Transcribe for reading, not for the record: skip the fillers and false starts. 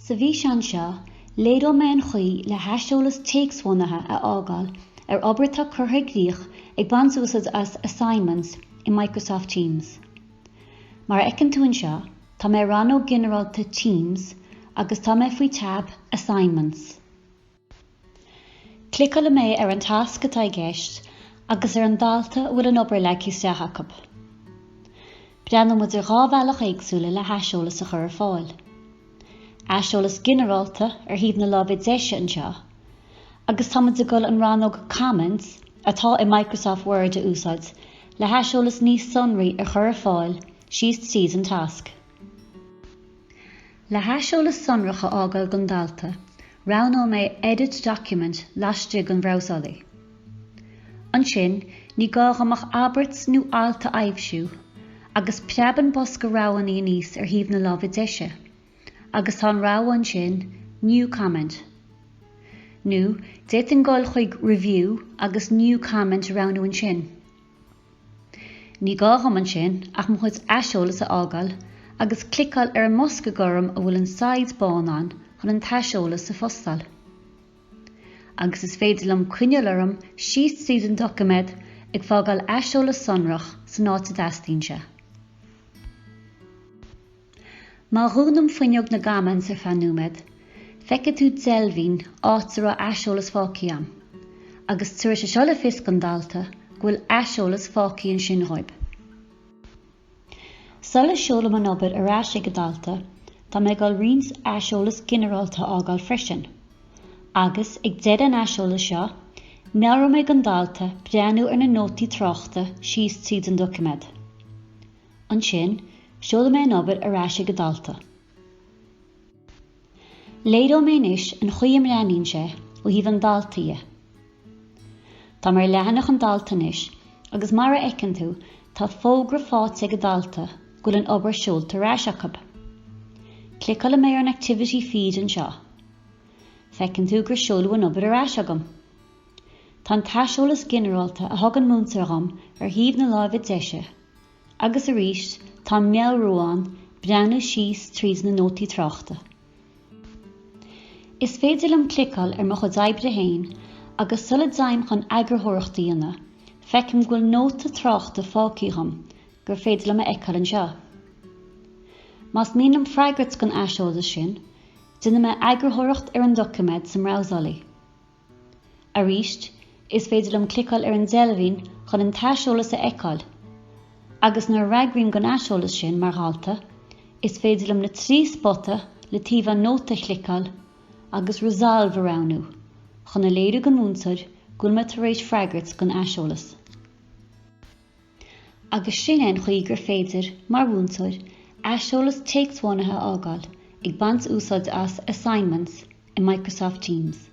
Sa bhfíseán seo, léireoidh mé an chaoi le haiseolas téacsbhunaithe a fhágáil ar obair atá curtha i gcrích ag baint úsáid as Assignments i Microsoft Teams. Mar a fheiceann tú anseo, tá mé i rannóg ghinearálta Teams agus tá mé faoi tab Assignments. Cliceálfaidh mé ar an tasc atá i gceist agus ar an dalta a bhfuil an obair leagtha isteach acu. Breathnóidh muid ar dhá bhealach éagsúla le haiseolas a chur ar fáil. Aiseolas ginearálta ar thaobh na láimhe deise anseo agus tá muid ag dul an rannóg Comments atá i Microsoft Word a úsáid le haiseolas níos sonraí a chur ar fáil síos tríd an tasc. Le haiseolas sonrach a fhágáil don dalta, roghnóidh mé Edit Document laistigh den bhrabhsálaí. Ansin, ní gá dhom ach abairt nó alt a aibhsiú, agus preabann bosca roghanna aníos ar thaobh na láimhe deise, agus tá an rogha ansin New Comment. Nó, d'fhéadfainn dul chuig Review agus New Comment a roghnú ansin. Ní gá dhom ansin ach mo chuid aiseolas a fhágáil agus cliceáil ar an mbosca gorm a bhfuil an saighead bán ann chun an t-aiseolas a phostáil. Agus is féidir liom coinneáil orm síos tríd an doiciméad ag fágáil aiseolas sonrach san áit a dteastaíonn sé. Má dhúnaim fuinneog na gcomments ar feadh nóiméad, feicfidh tú deilbhín áit a raibh aiseolas fágtha agam, agus tabharfaidh sé seo le fios don dalta go bhfuil aiseolas fágtha ansin dhóibh. Sula seolaim an obair ar ais ag an dalta, tá mé ag dul roinnt aiseolas ginearálta a fhágáil freisin. Agus, ag deireadh an aiseolais seo, meabhróidh mé don dalta breathnú ar na nótaí tráchta síos tríd an doiciméad. Ansin, seolfaidh mé an obair ar ais ag an dalta. Léireoidh mé anois an chaoi a mbreathnaíonn sé ó thaobh an dalta dhe. Tá mé ar leathanach an dalta anois agus mar a fheiceann tú tá fógra faighte ag an dalta go bhfuil an obair seolta ar ais acu. Cliceálfaidh mé ar an Activity Feed anseo. Feiceann tú gur seoladh an obair ar ais agam. Tá an t-aiseolas ginearálta a thug an múinteoir dhom ar thaobh na láimhe deise agus arís tá an meabhrú ann breathnú síos tríd na nótaí tráchta. Is féidir liom cliceáil ar mo chuid oibre féin agus sula dtéim chun eagarthóireacht a dhéanamh, feicim go bhfuil nóta tráchta fágtha dhom gur féidir liom a fheiceáil anseo. Más mian liom freagairt don aiseolas sin, déanfaidh mé eagarthóireacht ar an doiciméad sa mbrabhsálaí. Arís, is féidir liom cliceáil ar an deilbhín chun an t-aiseolas a fheiceáil, agus nuair a fhreagraím don aiseolas sin mar dhalta, is féidir liom na trí spota le taobh an nóta a chliceáil agus Resolve a roghnú chun a léiriú don mhúinteoir go bhfuil mé tar éis freagairt don aiseolas. Agus sin é an chaoi gur féidir, mar mhúinteoir, aiseolas téacsbhunaithe a fhágáil ag baint úsáid as Assignments i Microsoft Teams.